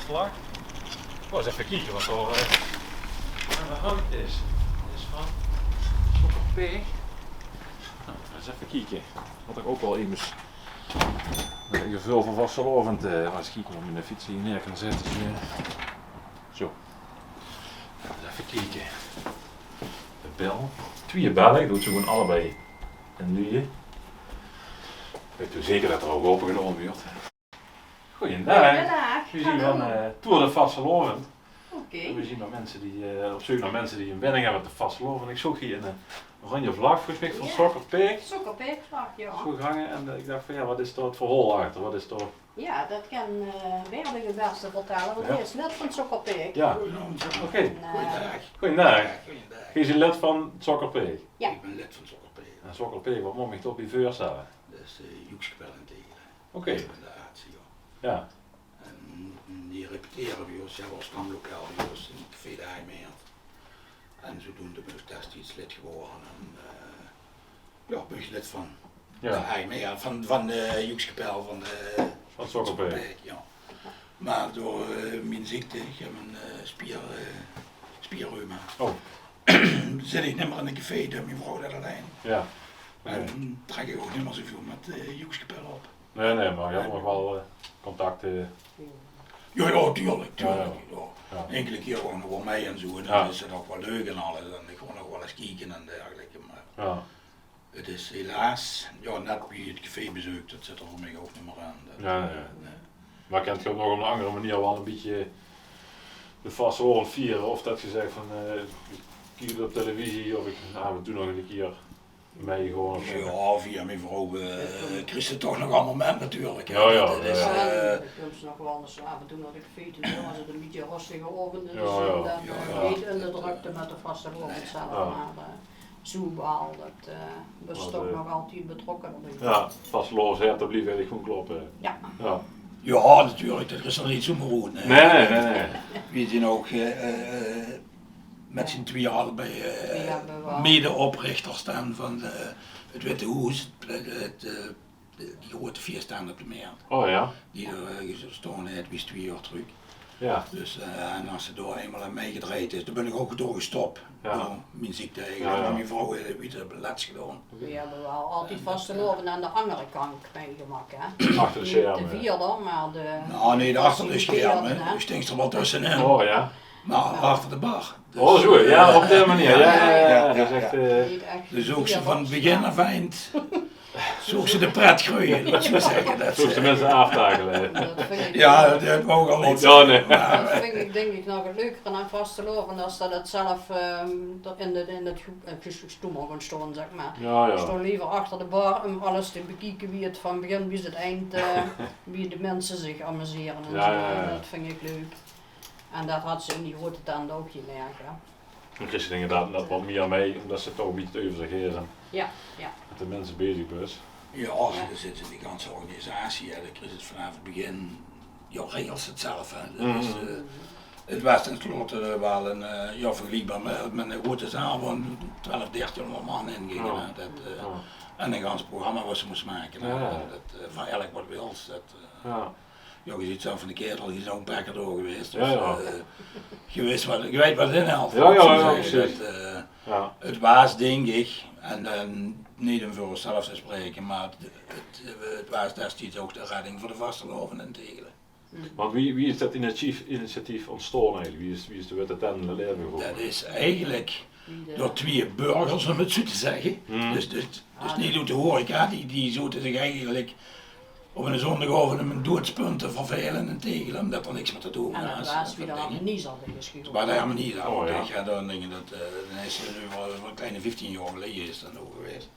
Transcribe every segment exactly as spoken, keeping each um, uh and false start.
Klaar? Wou ins effe kieke wat d'r, eh, aan de hand is. Is van Sokkerpeeg. Nou, ins effe kieke. Wat ich ouch waal emes, eh, geveul veur vastelaovend, eh, ins kieke of ich miene fiets hie neer kan zètte. Zo. Zo. Ins effe kieke. De bel. Twieë belle. Ich doon ze gewoon allebei in die. Ich weit zeker dat d'r ouch ope gedaon wuuert. Goojendaag. Goojendaag, hallo. Veer zien van, eh, Tour de Vastelaovend. Oké. En veer zien nao minse die, eh, op zeuk nao minse die 'n binning höbbe op de vastelaovend. En ich zoog hie 'n, eh, oranje vlag, volges mich van Sokkerpeeg. Sokkerpeegvlag, jao. Zoog hange en, eh, ich dach van, jao, wat is dao 't verhaol achter? Wat is dao... Jao, dat kan, eh, Bert 't bèste vertèlle, want dae is lid van Sokkerpeeg. Jao. Oké. En, eh, goojendaag. Goojendaag. Geer zeet lid van Sokkerpeeg? Jao. Ich bön lid van Sokkerpeeg. En Sokkerpeeg, wat mót ich mich dao bie veurstèlle? Dat is, eh, joekskapel in Tegele. Oké. Jao. En die repetere bie ós, jao, ós stamlokaal bie ós in café De Haaj Meert. En zodoende bön ich destieds lid gewore. En, eh, jao, bön ich lid van De Haaj Meert, van, van de joekskapel van de... Van Sokkerpeeg. Sokkerpeeg, jao. Mer door, eh, mien ziekte, ich höb 'n, eh, spier, eh, spierreuma. Oh. Zit ich nimmer in de café, doot mien vrouw dat allein. Jao. En trèk ich ouch nimmer zoväöl mit, eh, joekskapel op. Nae, nae, mer geer höb nog waal, eh, contact, eh. Jao, jao, tuurlik, tuurlik, jao. Inkele kier gaon ich nog waal mei en zoe, en dan is 't ouch waal leuk en alles. En ich gaon nog waal ins kieke en dergelijke, mer 't is helaas, jao, net wie 't cafébezeuk, dat zit d'r veur mich ouch nimmer aan. Dat, eh, nae. Mer kènt geer op nog 'n anger meneer waal 'n bietje de vastelaovend viere? Of dat geer zègk van, eh, kiek 't op televisie of ich gaon aaf en toe nog 'ne kier mei gewoon of zo? Jao, via mien vrouw, eh, kriegs se toch nog allemaol mit natuurlik, hè. Jao, jao. Dat is, eh, dan kums se nog waal ins aaf en toe nao de café toe, es 't 'n bietje 'n röstige aovend is, en dan, eh, neet in de drökte mit de vastelaovend zelf, mer, eh, zoe waal, dat, eh, bös toch nog altied betrokke d'rbie. Jao, vastelaovesherten blieve eigelik gewoon kloppe. Jao. Jao, natuurlik, dat is nog neet zoemer good, hè. Nae, nae, nae, nae. Veer zien ouch, eh, eh, mit zien twieë allebei, eh, medeoprichters dan van, eh, 't Witte Hoes, 't, 't, eh, die groeate fieëstent op de Meert. Oh jao. Die d'r, eh, gestoon haet, wie is twieë jaor trök. Jao. Dus, eh, en es se dao einmaol aan mitgedrejd höbs, dao bön ich ouch door gestop. Jao. Door mien ziekte eigelik. Jao, jao. Mer mien vrouw haet 't weer lets gedoon. Veer höbbe waal altied vastelaovend aan de angere kantj mitgemaak, hè. Achter de sjerme. Neet de vierder, mer de... Nou, neet achter de sjerme. Ich stóng d'r waal tössenin. Oh jao. Mer achter de bar. Oh, zoe, jao, op die meneer. Jao, jao, jao, dat is ech, eh, neet ech. Dus ouch zoe van begin aaf eind zoogs se de pret greuje, laot ich zoe zègke. Dat zoogs se de minse aaftakele. Jao, dat wou ich al neet zègke. Dat vinj ich, dink ich, nog 't leukere aan vastelaovend, es dat 't zelf, ehm, in de, in 't groep, eh, stoemer gaon staon, zègk mer. Jao, jao. Ich staon leever achter de bar óm alles te bekieke wie 't van begin bis 't eind, eh, wie de minse zich amusere en zoe. Jao, jao. En dat vinj ich leuk. En dat haet ze in die groeate tent ouch gemèrk, hè. Dan kriegs se inderdaad net wat mie mei, ómdet se toch 'n bietje 't euver zich haer en mit de minse bezig bis. Jao, es se dao zits in die ganse organisatie, hè, dan kriegs se 't vanaaf 't begin, jao, regels se 't zelf, hè. Dat is, eh, 't waas ten slotte, eh, waal 'n, eh, jao, vergeliekbaar mit, mit 'n groeate zaal woe twelf, dertienhóngerd man in ginge, hè. Dat, eh, en 'n gans programma wat se mós make, hè. Dat, eh, van elk wat wils, dat, eh, Jao, ge zeet zelf van de Ketel, ge zeet ouch 'n paar kier dao gewaes. Dus, eh, ge wis wat, ge weit wat 't inhèlt, laot ich zoe zègke. Jao, jao, jao, precies. Dat, eh, 't waas, dink ich, en, eh, neet óm veur ós zelf te spraeke, mer 't, 't, eh, 't waas destieds ouch de redding veur de vastelaovend in Tegele. Want wie, wie is dat initiatief, initiatief óntstaon eigelik? Wie is, wie is de Witte Tent in 't laeve gerope? Dat is eigelik door twieë burgers, óm 't zoe te zègke. Dus, dus, dus neet oet de horeca, die, die zote zich eigelik op 'ne zóndigaovend óm 'n doeadspunt te vervele in Tegele, ómdet d'r niks mie te doon waas. En dat waas wie de harmonie zaot, dus. Bie de harmonie zaot. Oh, jao. Ich had dan dinge dat, eh, dan is 't euver, euver 'n kleine vieftien jaor geleje is dat noe gewaes.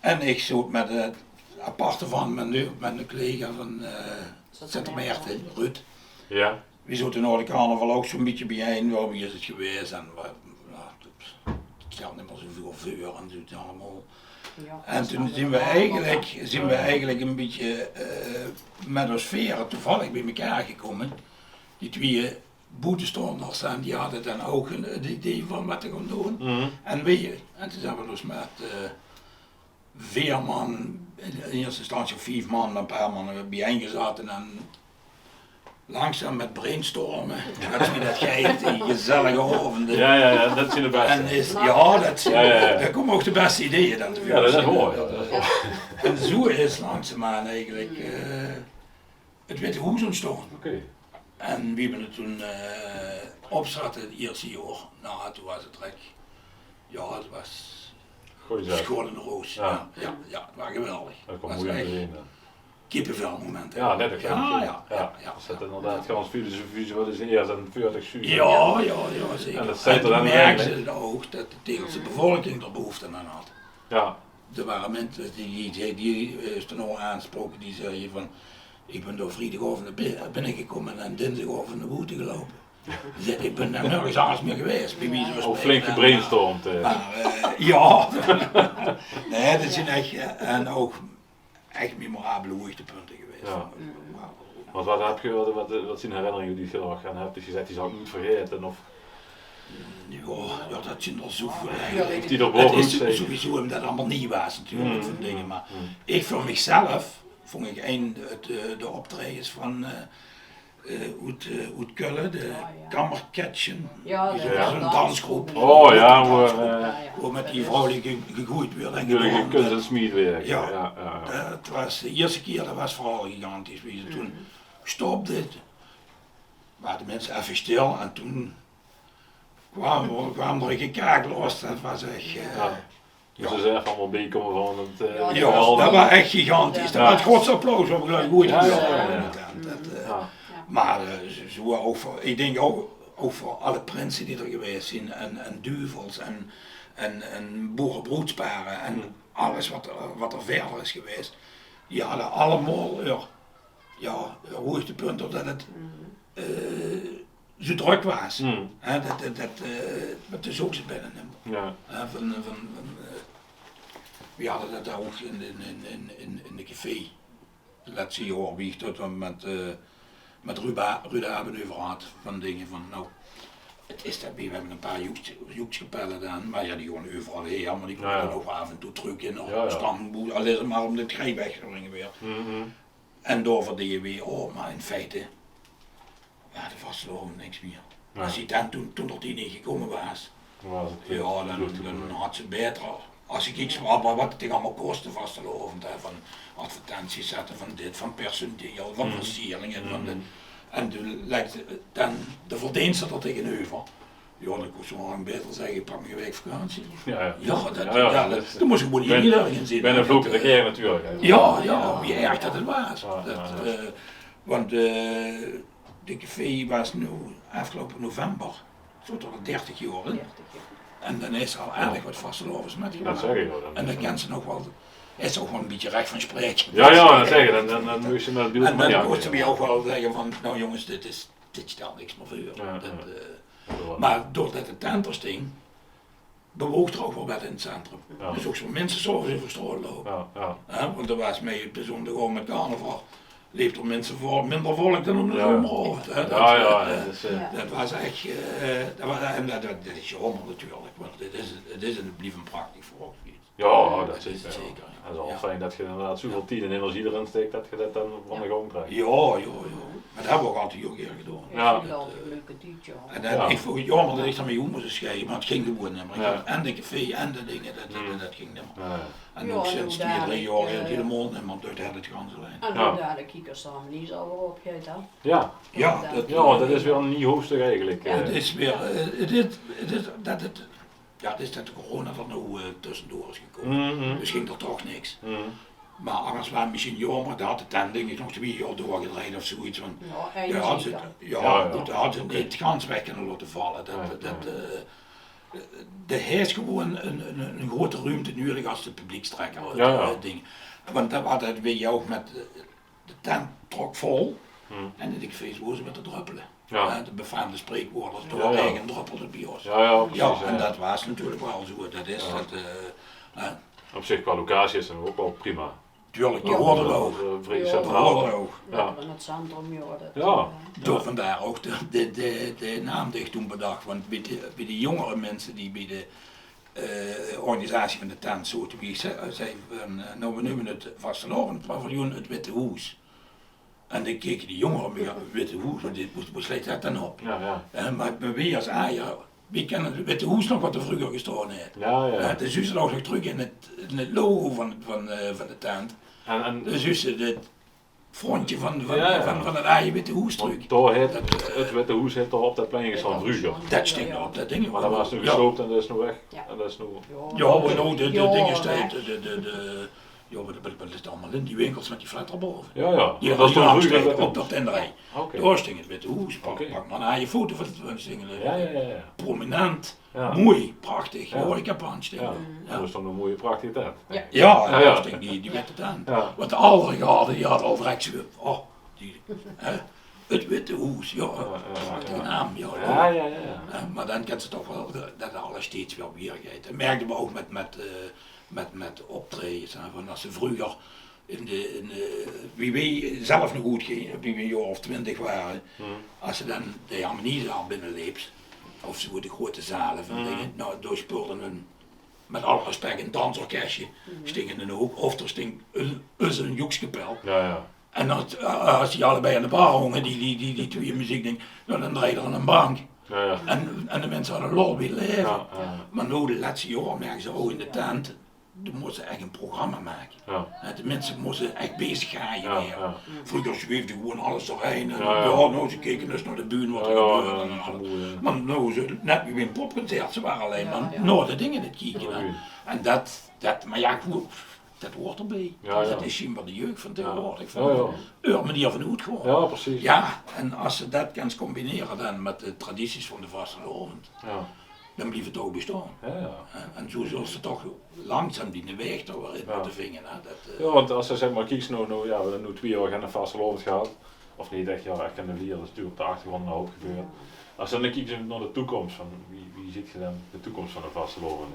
En ich zoot mit 't aparte van mien, mien collega van, eh, Sint Maarten, Ruud. Jao. Veer zote nao de carnaval ouch zoe'n bietje biejein, wie is 't gewaes en wat, jao, 't stèlt neet mie zoeväöl veur en zoe allemaol. Jao, en toen zien v'r eigelik, zien v'r eigelik e bietje, eh, mit ós veere toevallig bie-ein gekómme. Die twieë boetestaonders, en die hadde dan ouch 'n, 't idee van wat te gaon doon. En veer, en toen zeen v'r dus mit, eh, veer man, in, in ierste instantie of vief man, mit e paar man bie-ein gezaete en Langzaam mit brainstorme, zoewie det geit, die gezellige aovende. Jao, jao, jao, det zien de bèste. En is, jao, det zien, dao kómme ouch de bèste ideeë dan te veure. Jao, det is mooi. En zoe is langzaamaan eigelik, eh, 't Witte Hoes óntstaon. Oké. En wie v'r 't toen, eh, opzatte 't ierste jaor, noe, toen waas 't rek. Jao, 't waas Goeie zaak. Schoon en roos. Jao. Jao, jao, jao, 't waas geweldig. Det waas mooi óm te zien, hè. Kippevelmomente. Jao, det kan ich. Jao, jao, jao. Is det inderdaad gans filosofie, zoe waat is eers en veertig zuus? Jao, jao, jao, zeker. En det zit d'r dan in, hè. En merkde ze ouch det de Tegelse bevolking d'r behoefte aan had. Jao. D'r wore minse die, die, die, eh, toen nog aansproke, die zagte van: "Ich bön dao vriedigaovend nao bi-, binnegekómme en dinsdigaovend nao boete geloupe." Zèk, ich bön dao nörges angers mieë gewaes, bie wieze van spraeke. Ouch flink gebrainstormd, eh. Mer, eh, jao. Nae, det zien ech, eh, en ouch ech memorabele hoogtepunte gewaes. Jao. Want waat höbs se, waat, waat, waat zien herinneringe die se d'r nog aan höbs, det se zaes, die zal ich noeit vergaete, of? Jao, jao, det zien d'r zoeväöl eigelik. Die d'r bovenop steit. Det is sowieso ómdet 't allemaol nuuj waas natuurlik, van dinger. Mer ich veur mich zelf vónj ich ein, 't, eh, de optraejes van, eh, eh, oet, eh, oet Kölle, de Kammerkättchen. Jao, det is zoe'n dansgroep. Oh jao, wo, eh, wo mit die vrouwlui ge-, gegoeid wuuert en natuurlik gedóns. Kuns en smiedwerk. Jao. Jao, jao, jao. Det waas de ierste kier, det waas veural gigantisch. Wie ze toen stopde 't, wore de minse effe stil en toen kwaam, kwaam d'r ein gekaak los. Det waas ech, eh, Jao. Dus d'r is ech allemaol biekómme van 't, eh, jao, det waas ech gigantisch. Det waas 't groeatste applaus waat ich, geluif ich, oeats höb gehuurd. Jao, jao, jao. Det, eh, mer, eh, zoe, zoe ouch veur, ich dink ouch, ouch veur alle prinse die d'r gewaes zien en, en duvels en, en, en boerebroedspare en alles waat d'r, waat d'r wiejer is gewaes. Die hadde allemaol häör, jao, häör hoogtepunt, ómdet 't, eh, zoe drök waas. Hè, det, det, det, eh, det is ouch zoe binne 'm. Jao. Hè, van, van, van, eh, wie hadde det ouch in, in, in, in, in de café. 't Lètste jaor, wie ich det dan mit, eh, mit Ruud A-, Ruud Aben euver had, van dinger van, noe, 't is det, wie, v'r höbbe ein paar joeks-, joekskapelle dan, mer jao, die gaon euveral haer, mer die kómme dan ouch aaf en toe trök in de stamboel, al is 't mer ómdet 't geit weg te bringe weer. En dao verdinge v'r, oh, mer in feite waas de vastelaovend niks mieë. Nae. Es die tent toen, toen d'r die neet gekómme waas, jao, dan, dan had ze baeter, es ich kiek, waat, waat, waat 't dich allemaol kos, de vastelaovend, hè, van advertenties zètte, van dit, van percentage, van versieringe, van de, en de, lègde dan de verdeenste d'r taengeneuver. Jao, dan kóns se waal lang baeter zègke: "Pak mich ein waek vakantie." Jao, jao. Jao, det, jao, det, det mós se gewoon in de vloek van de kier natuurlik, hè. Jao, jao, wie erg det 't waas. Jao, jao, jao. Det, eh, want, eh, de café waas noe aafgeloupe november, zoe tot de dertig jaor, hè. Dertig jaor. En dan is d'r al aardig waat vastelaovends mitgemaak. Det zègk ich, jao. En dan kèns se nog waal, is 't ouch waal ein bietje rech van spraeke. Jao, jao, det zègk ich. Dan, dan, dan mós se mit 't beeld, en dan kóns se ouch waal zègke van: "Noe jónges, dit is, dit stèlt niks mieë veur." Jao, jao. Det, eh, mer doordet de tent d'r sting, bewoog d'r ouch waal get in 't centrum. Jao. Dus ouch zoe minse 's aoves euver straot loupe. Jao, jao. Hè, want d'r waas mei 't bezunder gewoen mit carnaval, leep d'r minse vol, minder volk dan óm de zomeraovend, hè. Jao, jao, det, eh, det is, eh, det waas ech, eh, det waas, en det, det, det is jaomer natuurlik, want 't is, 't is en 't blief ein prachtig volksfees. Jao, det is zeker. 't Is waal fijn det se inderdaad zoeväöl tied en energie d'rin stèks det se det dan van de gank kriegs. Jao, jao, jao. Mer det höbbe v'r ouch altied hiel gaer gedaon. Jao. Det, eh, en det, ich vónj 't jaomer det ich d'r mei oet mós sjeie, want 't ging gewoen nimmer. Ich had en de café en de dinger, det, det, det ging nimmer. Jao, jao. En ouch sinds twee, drie jaor hielemaol nimmer, door de hele gans allein. En noe de kiekers same neet zo op geit, hè? Jao. Jao, det, jao, det is weer ein nuuj hoofdstuk eigelik, eh. 't Is weer, eh, 't is, 't is, det, 't Jao, 't is det de corona d'r noe, eh, tössendoor is gekómme. Dus ging d'r toch niks. Mer angers waas 't mesjien jaomer, dan had de tent, dink ich, nog twieë jaor doorgedrejd of zoeget. Want jao, good, dan had ze 't neet gans weg kónne laote valle. Det, det, eh, de haet gewoen ein, ein, ein groeate ruumte nudig es de publiekstrekker, eh, ding. Want det, waat det, weit geer ouch, mit, eh, de tent trok vol en de cafés loze mit te druppele. Jao. Hè, de befaamde spreekwaord: "Door regen druppelt het bij ons." Jao, jao, precies, en det waas natuurlik waal zoe. Det is det, eh, hè. Op zich, qua locatie is 't ouch waal prima. Natuurlik, die hoort d'r ouch. Vrij centraal. Hoort d'r ouch. Lekker in 't centrum, jao. Door vandaar ouch de, de, de, de naam die ich toen bedach. Want bie de, bie de jóngere minse die bie de, eh, organisatie van de tent zote, wie ich zag, zag van, eh, noe, v'r neume 't vastelaovespaviljoen 't Witte Hoes. En dan keke die jóngere, mer jao, 't Witte Hoes, wat, wat, wat sleit det dan op? Jao, jao. Hè, mer, mer weej es ajer, weej kenne 't Witte Hoes nog wat d'r vreuger gestaon haet. Jao, jao. Hè, dan zuus se 't ouch nog trök in 't, in 't logo van, van, eh, van de tent. En, en dan zuus se 't frontje van, van, jao, jao, van, van 't ajer Witte Hoes trök. Want dao haet 't Witte Hoes haet dao op det plein gestaon vreuger. Det sting dao op det ding. Mer det waas noe gesloop en det is noe weg. Jao. En det is noe... Jao, mer noe de, de dinge staon, de, de, de, de, jao, wat, wat, wat is 't allemaol in die winkels mit die flat d'rbaove? Jao, jao. Die hadde die naam vreuger op det tenderij. Oké. Dao sting 't Witte Hoes. Pak, pak mer 'n ajer foto van 't, van 't stingele. Jao, jao, jao, jao. Prominent. Jao. Moei, prachtig. Jao. Horecapand sting. Jao. Jao. Det is dan 'n moeie prachtige tent. Jao. Jao, jao, dao sting die, die witte tent. Jao. Want de anger garde, die hadde al direk zoe, oh, die, hè, 't Witte Hoes, jao, jao, jao, prachtige naam, jao. Jao, jao, jao. Hè, mer dan kins se toch waal det, det alles steeds weer wiejer geit. Det merkde me ouch mit, mit, eh, mit, mit optraejes, hè, van es se vreuger in de, in de, wie weej zelf nog oetginge, wie weej 'n jaor of twintig wore, es se dan de harmoniezaal binneleeps, of zoe de groete zale van dinge, noe, dao speulde 'n, mit alle respect, 'n dansorkesje, sting in den hook, of d'r sting 'n, 'n joekskapel. Jao, jao. En es, eh, es die allebei aan de bar hónge, die, die, die, die twieë meziekdinge, noe, dan dreide d'r 'n bank. Jao, jao. En, en de minse hadde lol bie 't laeve. Jao, jao. Mer noe, de lètste jaore merke ze ouch in de tent, doe mós se ech 'n programma make. Jao. Hè, de minse móste ech bezig gaon. Jao, jao. Vreuger zweefde gewoon alles doorhaer. En jao, noe, ze keke dus nao de bühne wat d'r gebeurde en alles. Mer noe, ze, net wie bie 'n popconcert, ze wore allein mer nao de dinge aan 't kieke, hè. En det, det, mer jao, good, det huuert d'rbie. Jao, jao. Det is sjienbaar de jeug van taegewoordig, van häör meneer van oetgaon. Jao, precies. Jao, en es se det kins combinere dan mit de tradities van de vastelaovend, dan blief 't ouch bestaon. Jao, jao. En zoe zóls se toch langzaam diene waeg d'r weer in mótte vinge, hè. Det, eh, jao, want es se, zeg mer, kieks noe, noe, jao, veer höbbe noe twieë jaor geine vastelaovend gehad. Of neet ech, jao, ech geine vier, d'r is natuurlik op de achtergróndj 'nen houp gebeurd. Es se dan kieks nao de toekóms, van, wie, wie zuus se dan de toekóms van de vastelaovend?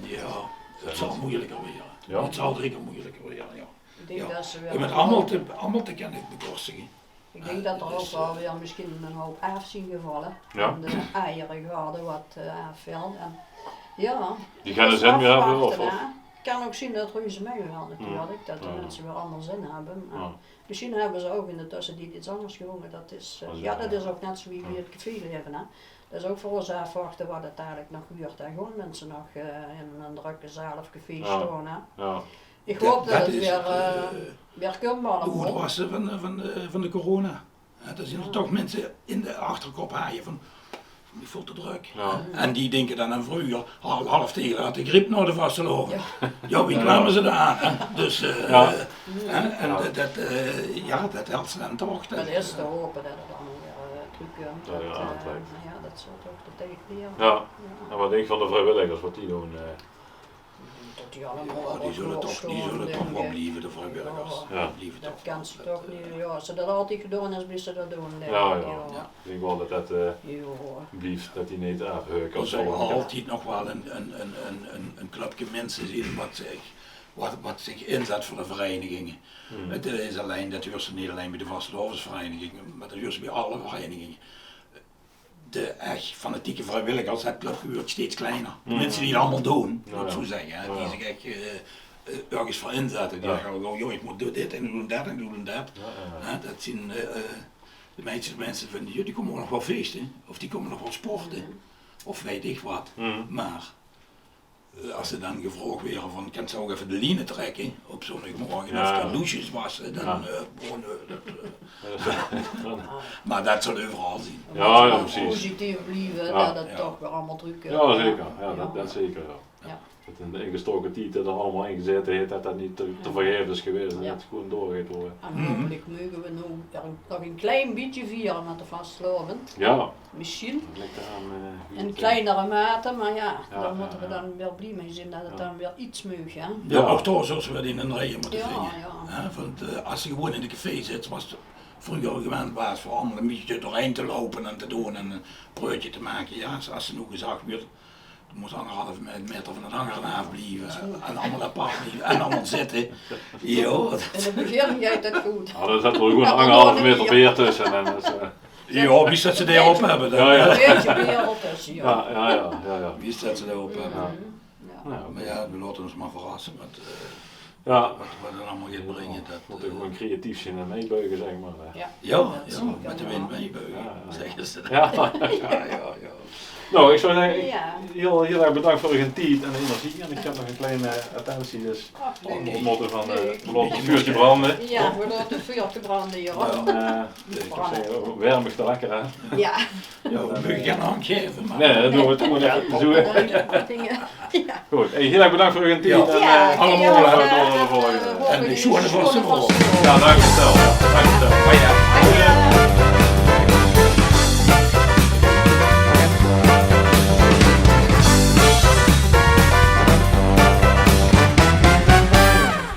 Jao, 't zal meujelieker waere. Jao? 't Zal zeker meujelieker waere, jao. Ich dink det ze weer... Óm 't allemaol te, allemaol te kènne bekostige. Ich dink det d'r ouch waal weer mesjien 'nen houp aaf zeen gevalle. Jao. Van de ajer garde wat, eh, aafvilt. En jao, die gaon 'ne zin weer höbbe, of, of? 't Kan ouch zeen det 't reuze meivilt natuurlik. Det de minse weer anger zin höbbe. Mer mesjien höbbe ze ouch in de tössetied get angers gevónge. Det is, eh, jao, det is ouch net zoe wie bie 't cafélaeve, hè. Det is ouch veur ós aafwachte wat 't dalik nog wuuert. Dao gaon minse nog, eh, in 'n drökke zaal of café staon, hè. Ich haop det 't weer, eh, weer kump allemaol. De oetwasse van de, van de, van de corona. Hè, dao zeen d'r toch minse in de achterkop haje van, van die voelt te drök. Jao. En die dinke dan aan vreuger, half, half tege had de griep nao de vastelaovend. Jao, wie kwame ze dao aan, hè? Dus, eh, hè, en det, det, eh, jao, det helpt ze dan toch. Det is te haope det 't allemaol weer, eh, trökkump. Det, eh, jao, det zal toch de tied waere. Jao. En wat dink se van de vriewilligers, wat die doon, eh? Det die allemaol... Jao, die zulle toch, die zulle toch waal blieve, de vriewilligers. Jao. Det kins se toch neet, jao, es se det altied gedaon höbs, bliefs se det doon, dink ich. Jao, jao. Ich dink waal det det, eh, blief, det die neet aafheuke of zoe. D'r zal altied nog waal ein, ein, ein, ein, ein, ein clubke minse zeen wat zich, wat, wat zich inzet veur de vereiniginge. 't Is allein, det huuers se neet allein bie de vastelaovesvereiniginge, mer det huuers se bie alle vereiniginge. De ech fanatieke vriewilligers, det clubke wuuert steeds kleiner. De minse die 't allemaol doon, mót ich zoe zègke, hè, die zich ech, eh, eh, örges veur inzètte. Die zègke: "Oh, jao, ich mót dit en doon det en doon det." Hè, det zeen, eh, eh, de meiste minse van, jao, die kómme nog waal feeste, of die kómme nog waal sporte, of weit ich waat. Mer Eh, es ze dan gevraog waere van: "Kins se ouch effe de liene trèkke op zóndigmorge of de douches wasse?" Dan, eh, gewoon, eh, det, eh, mer det zal euveral zeen. Jao, jao, precies. Positief blieve, det 't toch weer allemaol trökkump. Jao, zeker. Jao, det, det zeker, jao. Det in de ingestoke tied det d'r allemaol in gezaete haet, det det neet te, te vergaefs is gewaes, det 't gewoon doorgeit, hoor. En haopelik moge we noe nog ein klein bietje viere mit de vastelaovend. Jao. Mesjien. Ligk d'r aan, eh, wie 't, eh, in kleinere mate, mer jao, dao mótte we dan weer blie mei zeen det 't dan weer get meug, hè. Jao, ouch dao zólle ze weer in ein rieje mótte zinge. Hè, want, eh, es se gewoon in de café zits, waas vreuger gewend waas veur allemaol ein bietje doorhaer te loupe en te doon en ein praötje te make. Jao, es, es d'r noe gezag wuuert, doe mós angerhalve me-, maeter van de angere aafblieve en allemaol apart blieve en allemaol zitte. Jao. In 't begin geit det good. Jao, dan zètte we gewoon angerhalve maeter beer tösse en dan is, eh, Jao, wie det ze dae op höbbe dan. Jao, jao. Ein bietje beer d'rtösse, jao. Jao, jao, jao, jao. Wie det ze dae op höbbe. Jao. Mer jao, we laote ós mer verrasse, want, eh, Jao. Wat, wat 't allemaol geit bringe, dat, mót eh, gewoon creatief zeen en meibuige, zeg mer, hè. Jao, jao, mèt de wind meibuige, zègke ze. Jao, jao, jao. Noe, ich zou zègke, hiel, hiel erg bedank veur eur tied en energie. En ich höb nog ein klein eh, attentie, dus v'r mótte van eh, v'r laote 't vuurke brande. Jao, v'r laote 't vuurke brande, jao. En eh, ich zou zègke, werm uch d'r lekker aan. Jao. Jao, v'r mótte gein handj gaeve, mer... Nae, dat doon v'r toch neet. Good, hey, hiel erg bedank veur eur tied. Jao. En eh, allemaol door nao de volgende. En de sjoeane vastelaovend. Jao, dank uch waal. Dank uch waal.